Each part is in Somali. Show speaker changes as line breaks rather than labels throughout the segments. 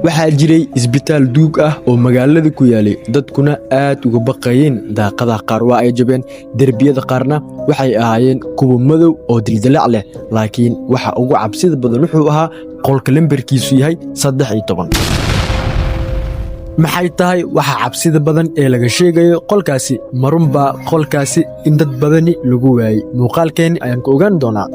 Waxaa jiray isbitaal duug ah oo magaalada ku yaalay, dadkuna aad uga baqayeen. Daaqadaha qaar waa ay jabeen, derbiyada qaarna waxay ahaayeen kuwa madow oo dildilaac leh, laakiin waxa ugu cabsida badan wuxuu ahaa qolka lambarkiisu yahay 13. Maxay tahay waxa cabsida badan ee laga sheegayo qolkaasi? Ma runbaa qolkaasi in dad badani lagu waayey? Muuqaalkeenni ayaan ku ogaan doonaa.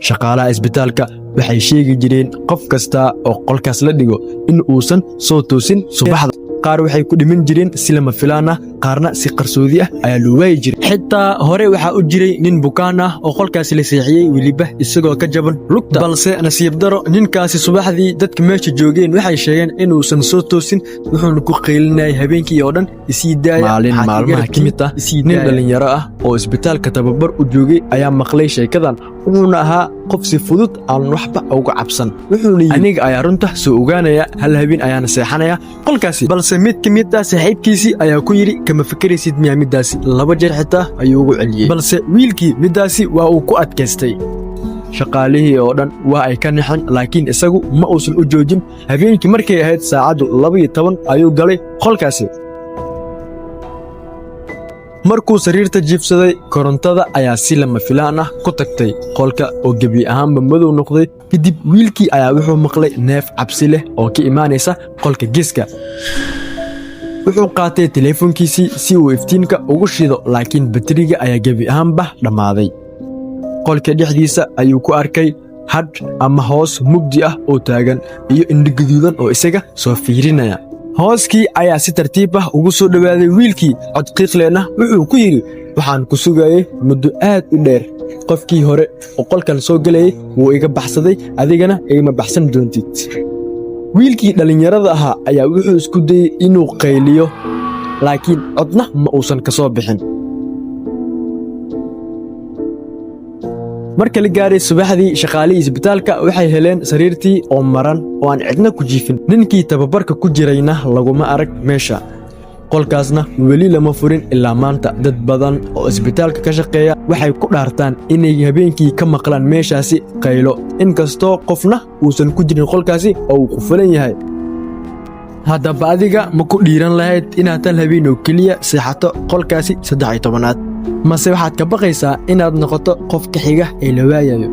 Shaqaalaha isbitaalka waxay sheegi jireen qof kasta oo qolkaas la dhigo in uusan soo toosin subaxda. Qaar waxay ku dhiman jireen si lama filaan ah, qaarna si qarsoodi ah ayaa loo waayi jiray. Xitaa hore waxaa u jiray nin bukaan ah oo qolkaasi la seexiyey, weliba isagoo ka jaban lugta. Balse nasiib daro, ninkaasi subaxdii dadka meesha joogeen waxay sheegeen inuusan soo toosin, wuxuuna ku qaylinayay habeenkii oo dhan, "Isii daaya." Maalin maalmaha ka mid ah, nin dhallinyaro ah oo isbitaalka tababar u joogay ayaa maqlay sheekadan. Wuxuuna ahaa qof si fudud aan waxba uga cabsan. Wuxuuna yidhi, "Aniga ayaa runta soo ogaanaya, hal habeen ayaana seexanaya qolkaasi." Balse mid ka mid ah saaxiibkiisii ayaa ku yidhi, "Kama fikeraysid miyaa middaasi?" Laba jeer xitaa ayuu ugu celiyey, balse wiilkii middaasi waa uu ku adkaystay. Shaqaalihii oo dhan waa ay ka naxeen, laakiin isagu ma uusan u joojin. Habeenkii markay ahayd saacaddu 12 ayuu galay qolkaasi. Markuu sariirta jiifsaday, korontada ayaa si lama filaan ah ku tagtay qolka oo gebi ahaanba madow noqday. Kadib wiilkii ayaa wuxuu maqlay neef cabsi leh oo ka imaanaysa qolka geeska. Wuxuu qaatay teleefonkiisii si uu iftiinka ugu shido, laakiin bateriga ayaa gebi ahaanba dhammaaday. Qolka dhexdiisa ayuu ku arkay hadh ama hoos mugdi ah oo taagan iyo indho gaduudan oo isaga soo fiirinaya. Hooskii ayaa si tartiib ah ugu soo dhowaaday wiilkii. Cod qiiqleenna wuxuu ku yidhi, "Waxaan ku sugayey muddo aad u dheer. Qofkii hore oo qolkan soo gelayay wuu iga baxsaday, adigana igama baxsan doontid." Wiilkii dhallinyarada ahaa ayaa wuxuu isku dayey inuu qayliyo, laakiin codna ma uusan ka soo bixin. Marka la gaaray subaxdii, shaqaalihii isbitaalka waxay heleen sariirtii oo maran oo aan cidna ku jiifin. Ninkii tababarka ku jirayna laguma arag meesha. Qolkaasna weli lama furin ilaa maanta. Dad badan oo isbitaalka ka shaqeeya waxay ku dhaartaan inay habeenkii ka maqlaan meeshaasi qaylo, inkastoo qofna uusan ku jirin qolkaasi oo uu qufulan yahay. Haddaba adiga ma ku dhiiran lahayd inaad hal habeen oo keliya seexato qolkaasi 13aad, mase waxaad ka baqaysaa inaad noqoto qofka xiga ee la waayayo?